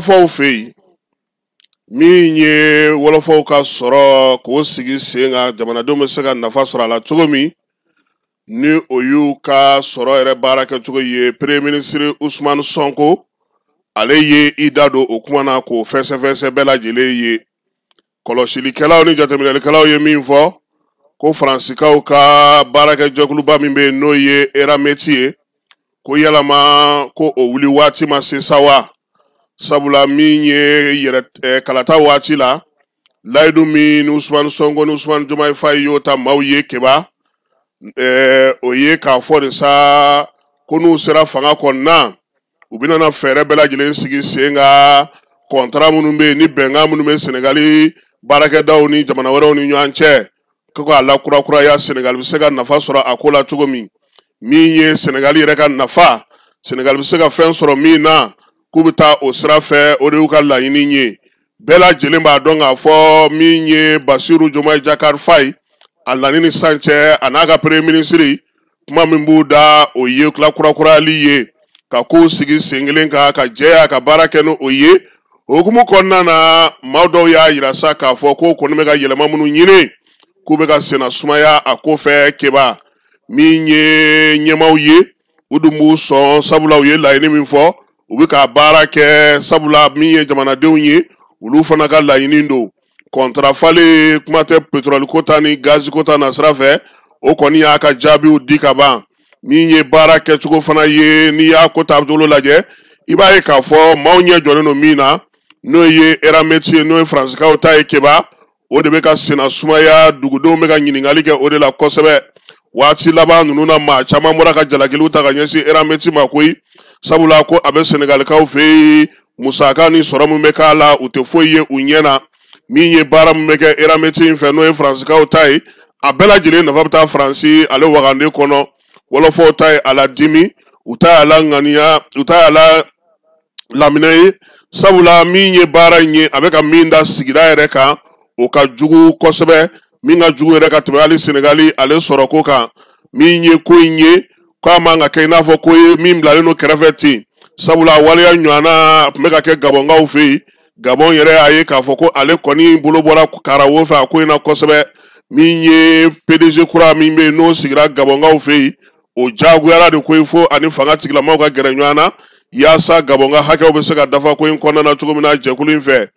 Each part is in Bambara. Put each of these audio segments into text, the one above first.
Wɔlɔfɔw fɛ yen, min ye wɔlɔfɔw ka sɔrɔ k'o sigi sen kan, jamanadenw bɛ se ka nafa sɔrɔ a la cogo min, ni o y'u ka sɔrɔ yɛrɛ baara kɛcogo ye. Premier ministre Ousmane Sonko, ale ye i da don o kuma na k'o fɛsɛfɛsɛ bɛɛ lajɛlen ye. Kɔlɔsilikɛlaw ni jateminɛlikɛlaw ye min fɔ, ko Faransikaw ka baarakɛjɛkuluba min bɛ yen, n'o ye Eramet ye, ko yalama ko o wuli waati ma se sa wa? Sabula min ye yɛrɛ kalata waati la, layidu min ni Ousmane Sonko ni Ousmane Diomaye Faye y'o ta maaw ye keba, o ye k'a fɔ de sa ko n'u sera fanga kɔnɔna, u bɛna na fɛɛrɛ bɛɛ lajɛlen sigi sen kan, kɔntara minnu bɛ yen ni bɛnkan minnu bɛ Senegali baarakɛdaw ni jamana wɛrɛw ni ɲɔgɔn cɛ, ko k'a lakurakuraya, Senegali bɛ se ka nafa sɔrɔ a ko la cogo min. Min ye Senegali yɛrɛ ka nafa, Senegali bɛ se ka fɛn sɔrɔ min na, k'u bɛ taa o sira fɛ, o de y'u ka laɲini ye. Bɛɛ lajɛlen b'a dɔn k'a fɔ min ye Bassirou Diomaye Diakhar Faye, a nani ni sisan cɛ, a n'a ka premier ministre, kuma min b'u da, o ye lakurakurayali ye, ka kow sigi sen kelen kan, ka jɛya ka baara kɛ ni o ye. O hukumu kɔnɔna na, maa dɔw y'a yira sa k'a fɔ ko kɔni bɛ ka yɛlɛma minnu ɲini, k'u bɛ ka senna sumaya a ko fɛ keba. Min ye ɲɛmaaw ye, u dun b'u sɔn, sabula u ye laɲini min fɔ, u bɛ ka baara kɛ, sabula min ye jamanadenw ye, olu fana ka laɲini don. Kɔntara falen kuma tɛ petrɔli ko ta ni gazi ko ta nasira fɛ, o kɔni y'a ka jaabiw di ka ban. Min ye baara kɛcogo fana ye, n'i y'a ko taabolo lajɛ, i b'a ye k'a fɔ maaw ɲɛ jɔlen don min na, n'o ye Eramet ye, n'o ye Faransikaw ta ye keba, o de bɛ ka senna sumaya. Dugudenw bɛ ka ɲininkali kɛ o de la kosɛbɛ. Waati laban ninnu na, maa caman bɔra ka jalakiliw ta ka ɲɛsin Eramet ma koyi, sabula ko a bɛ Senegalikaw fɛ yen, musaka ni sɔrɔ min bɛ k'a la, u tɛ foyi ye u ɲɛ na. Min ye baara min bɛ kɛ Eramet in fɛ, n'o ye Faransikaw ta ye, a bɛɛ lajɛlen nafa bɛ taa Faransi ale wagande kɔnɔ. Wɔlɔfɔw ta ye a la dimi, u ta ye a la ŋaniya, u ta ye a la laminɛ ye, sabula min ye baara in ye, a bɛ ka min da sigida yɛrɛ kan, o ka jugu kosɛbɛ, min ka jugu yɛrɛ ka tɛmɛ hali Senegali ale sɔrɔko kan. Min ye ko in ye, k'a man ka kɛ i n'a fɔ ko ye min bilalen don kɛrɛfɛ ten, sabula waleya ɲɔgɔnna tun bɛ ka kɛ Gabɔnkaw fɛ yen. Gabɔn yɛrɛ y'a ye k'a fɔ ko ale kɔni bolo bɔra karawo fɛ a ko in na kosɛbɛ. Min ye PDG kura min bɛ yen, n'o sigira Gabɔnkaw fɛ yen, o diyagoyara de koyi, fo ani fanga tigilamaw ka gɛrɛ ɲɔgɔn na yaasa Gabɔn ka hakɛw bɛ se ka dafa ko in kɔnɔna na cogo min na jɛkulu in fɛ.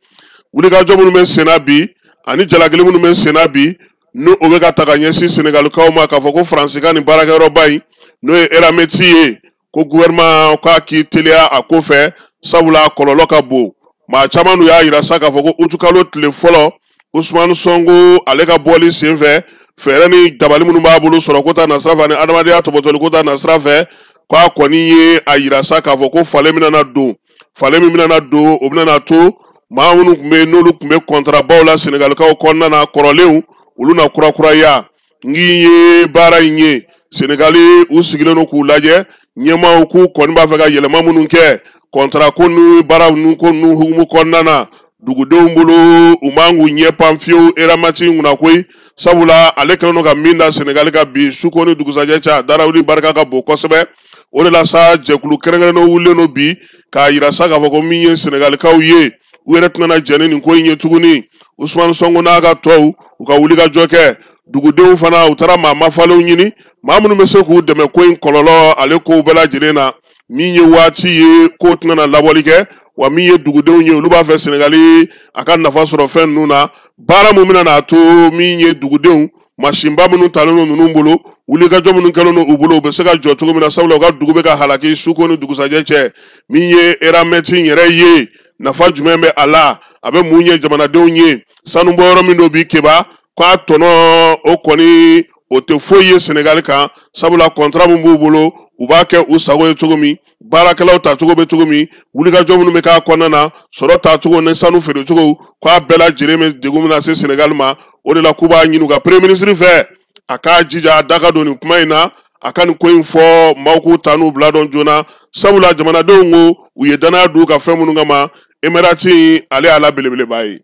Wulikajɔ minnu bɛ senna bi ani jalakili minnu bɛ senna bi, n'o o bɛ ka ta ka ɲɛsin Senegalikaw ma, k'a fɔ ko Faransi ka nin baarakɛyɔrɔba in, n'o ye Eramet ye, ko gouvernement k'a k'i teliya a ko fɛ, sabula kɔlɔlɔ ka bon. Maa caman dun y'a yira sa k'a fɔ ko utukalo tile fɔlɔ, Ousmane Sonko ale ka bɔli senfɛ, fɛɛrɛ ni dabali minnu b'a bolo sɔrɔ ko ta nasira fɛ ani adamadenya tɔbɔtɔli ko ta nasira fɛ, k'a kɔni ye a yira sa k'a fɔ ko falen bɛna na don, falen min bɛna na don, o bɛna na to maa minnu tun bɛ yen, n'olu tun bɛ kɔntarabaw la Senegalikaw kɔnɔna na kɔrɔlenw, olu na kurakuraya. N k'i ye baara in ye, Senegali u sigilen don k'u lajɛ, ɲɛmaaw k'u kɔni b'a fɛ ka yɛlɛma minnu kɛ kɔntara ko ni baara ninnu ko ninnu hukumu kɔnɔna na, dugudenw bolo u man k'u ɲɛ pan fiyewu Eramet in kunna koyi, sabula ale kɛlen don ka min da Senegali kan bi, su ko ni dugusajɛ cɛ, a darawuli barika ka bon kosɛbɛ. O de la sa, jɛkulu kɛrɛnkɛrɛnnenw wulilen don bi k'a yira sa k'a fɔ ko min ye Senegalikaw ye, u yɛrɛ tɛna na jɛn ni nin ko in ye tuguni. Ousmane Sonko n'a ka tɔw, u ka wulikajɔ kɛ. Dugudenw fana, u taara maa mafalenw ɲini, maa minnu bɛ se k'u dɛmɛ ko in kɔlɔlɔ ale kow bɛɛ lajɛlen na. Min ye waati ye, k'o tɛna na labɔli kɛ wa. Min ye dugudenw ye, olu b'a fɛ Senegali a ka nafa sɔrɔ fɛn ninnu na, baara mun bɛna n'a to min ye dugudenw, masinba minnu talen don ninnu bolo, wulikajɔ minnu kɛlen don u bolo, u bɛ se ka jɔ cogo min na, sabula u ka dugu bɛ ka halaki su ko ni dugusajɛ cɛ. Min ye Eramet yɛrɛ ye, nafa jumɛn bɛ a la? A bɛ mun ɲɛ jamanadenw ye? Sanubɔyɔrɔ min don bi keba, k'a tɔnɔ o kɔni o tɛ foyi ye Senegali kan, sabula kɔntara min b'u bolo, u b'a kɛ u sago ye cogo min, baarakɛlaw tacogo bɛ cogo min, wulikajɔ minnu bɛ k'a kɔnɔna na, sɔrɔ tacogo ni sanu feerecogo, k'a bɛɛ lajɛlen bɛ degun min lase Senegali ma. O de la k'u b'a ɲini u ka premier ministre fɛ, a k'a jija a da ka don nin kuma in na, a ka nin ko in fɔ maaw k'u ta n'u bila dɔn joona, sabula jamanadenw ko u ye danaya d'u ka fɛn minnu kama, Emirati ale y'a la belebeleba ye.